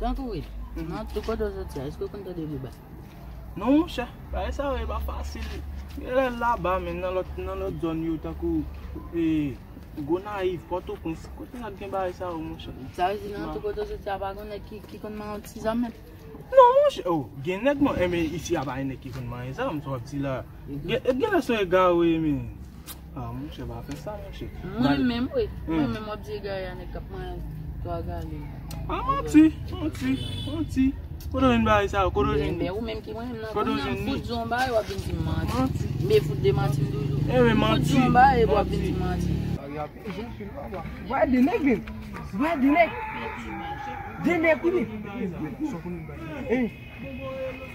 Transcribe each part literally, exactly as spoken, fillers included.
Tankou wi, nan tout kote w soti a, èske w konn tande bri bay? Non, monchè, bagay sa yo, e pa fasil. Genlè laba, men nan lòt, nan lòt zòn yo, tankou, e, Gonayiv, Pòtoprens, kote n ap gen bagay sa yo, monchè? Sa vle di, nan tout kote w soti a, pa gen nèg ki, ki konn manyen yon ti zam menm? Non, monchè, oh, gen nèg man, enben, isi a pa gen nèg ki konn manyen zam, sa w ap di la. Gen, genlè se yon egare, men. Ah, monchè, pa fè sa, monchè. Mwen menm, wi. Mwen menm, w ap di egare a nèg k ap manyen twa gale. Ah, manti, manti, manti. Kote w jwenn bagay sa yo? Kote w jwenn li? Enben, ou menm ki mwen menm nan, kote w jwenn li? M fout di w yon bagay, w ap vin di m manti. Manti. M fout demanti m toujou. Enben, manti. M fout di w yon bagay, w ap vin di m manti. Vwè de nèg, men. Vwè de nèg. De nèg, wi, men. Eh.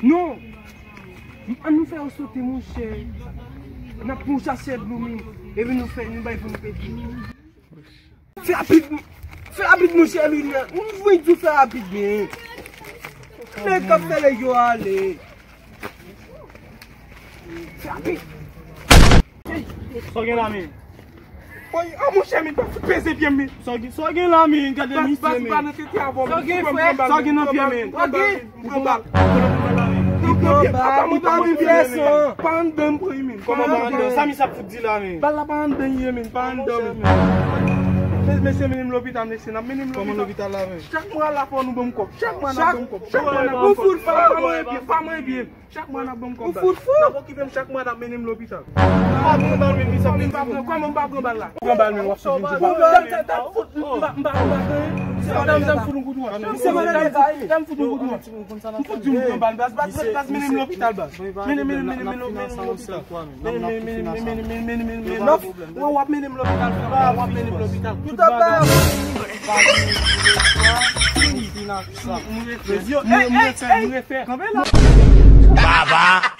Non. Ann nou fè yo sote, monchè. N ap pran yon sachè dlo, men. Epi nou fè, nou bay pou nou pete. Fè rapid, fè rapid, monchè, Lilian. Nou voye di w fè rapid, men. Nèg k ap fè nèg yo ale. Fè rapid. Sa w gen la, men? Oy, ah, monchè, men pa fout peze pye m, men. Sa w gen, sa w gen la, men? Gade misye, men. Sa w gen, frè? Sa w gen nan pye, men? Ou pran bal. Ou pran bal la, men. Ou pran bal. Ou pa vin fè sa. Pa anndan m pran, men. Kòman pa anndan? Sa misye ap fout di la, men? Bal la pa anndan ye, men. Pa anndan, men. Mes-, mesye, mennen m lopital, mesye. N ap mennen m lopital. Kòman lopital la, men? Chak mwa la fò nou ban m kòb. Chak mwa n ap ban m kòb. Chak mwa n ap ban m kòb. Ou fout fou? Pa mwen byen, pa mwen byen. Chak mwa n ap ban m kòb. Ou fout fou? N ap okipe m chak mwa n ap mennen m lopital. Ou pa pran bal, men, men sa. Kòman m pa pran, kòman m pa pran bal la? Ou pran bal, men w ap sot vin di bal. Ou pran bal, men. Dam, dam fout, m pa, m pa, m pa pran. Se madanm, dam fout yon kout wòch. Misye madanm, dam fout yon kout wòch. M fout di m pran bal, baz, baz, baz, mennen m lopital, baz. Mennen, mennen, mennen, mennen, mennen m lopital. Mennen, mennen, mennen, mennen, mennen, mennen, mennen, mennen. Non, w ap mennen m lopital, frè, w ap mennen m lopital. Tout ap bay. Yo, ey, ey, ey, kanpe la. Baba.